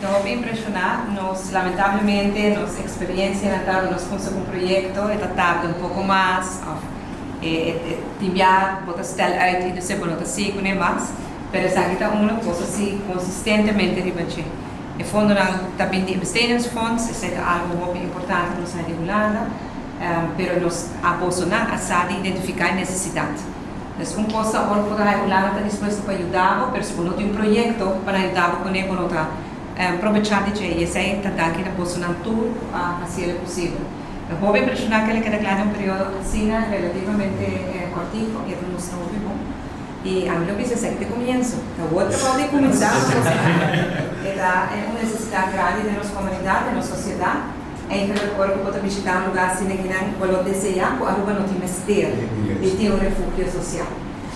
Ta hopi impreshoná nos. Lamentablemente nos eksperensia na ta nos kumsa ku un proyekto, e ta tarda un poko mas òf e tin bia bo ta stel uit i despues bo no ta sigui kuné mas, pero esaki ta uno ku bo ta sigui konsistentemente riba dje. E fondonan ta bin di e bestedingsfonds, esei ta algu hopi importante ku nos haña di Hulanda, pero nos a bosonan a sa di identifiká e nesesidat. Dus un kos ta ora ku bo ta haña Hulanda ta dispuesto pa yuda bo, pero si bo no tin un proyekto pa nan yuda bo kuné, bo no ta probechá di dje. I esei ta danki na bosonan tur ku a hasiel e posibel. E hopi impreshoná ku el a keda kla den un periodo asina relativamente kòrtiku i e ta mustra hopi bon. I ami lo bisa esaki ta e komienso. Ta wòrdu trabou di kuminsá pasobra e ta un nesesidat grandi den nos komunidat, den nos sosiedat. Eigenlijk ora ku bo ta bishitá un lugá asina kinan bo lo deseá ku Aruba no tin mester di tin un refugio sosial.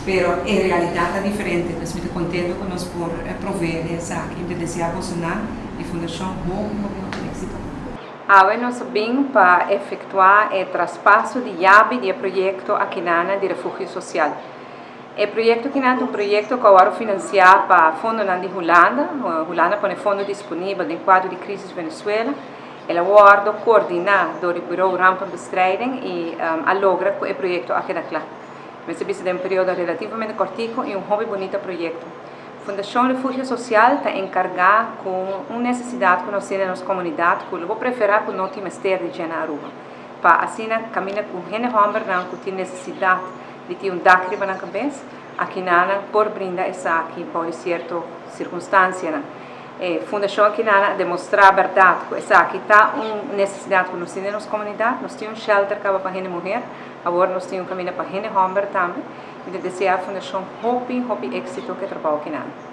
Pero e realidat ta diferente. Dus mi ta kontento ku nos por proveé di esaki. Mi ta deseá bosonan di fundashon hopi hopi hopi éksito. Awe nos a bin pa efektuá e traspaso di yabi di e proyekto akinana di refugio sosial. E proyekto kinan ta un proyekto ku a wòrdu finansiá pa fondonan di Hulanda. Hulanda pone fondo disponibel den kuadro di krisis Venezuela. El a wòrdu koordiná dor di Bureau Rampenbestrijding i a logra ku e proyekto a keda kla. Mester bisa den un periodo relativamente kòrtiku i un hopi bunita proyekto. Fundashon Refugio Sosial ta enkargá ku un nesesidat ku nos tin den nos komunidat ku lo bo preferá ku no tin mester di dje na Aruba. Pa asina kaminda ku hende hòmbernan ku tin nesesidat di tin un dak riba nan kabes, akinanan por brinda esaki bou di sierto sirkunstansianan. E fundashon akinanan a demostrá bèrdat ku esaki ta un nesesidat ku nos tin den nos komunidat. Nos tin un shelter kaba pa hende muher, awor nos tin un kaminda pa hende hòmber tambe. Mi ta deseá fundashon hopi, hopi éksito ku e trabou akinanan.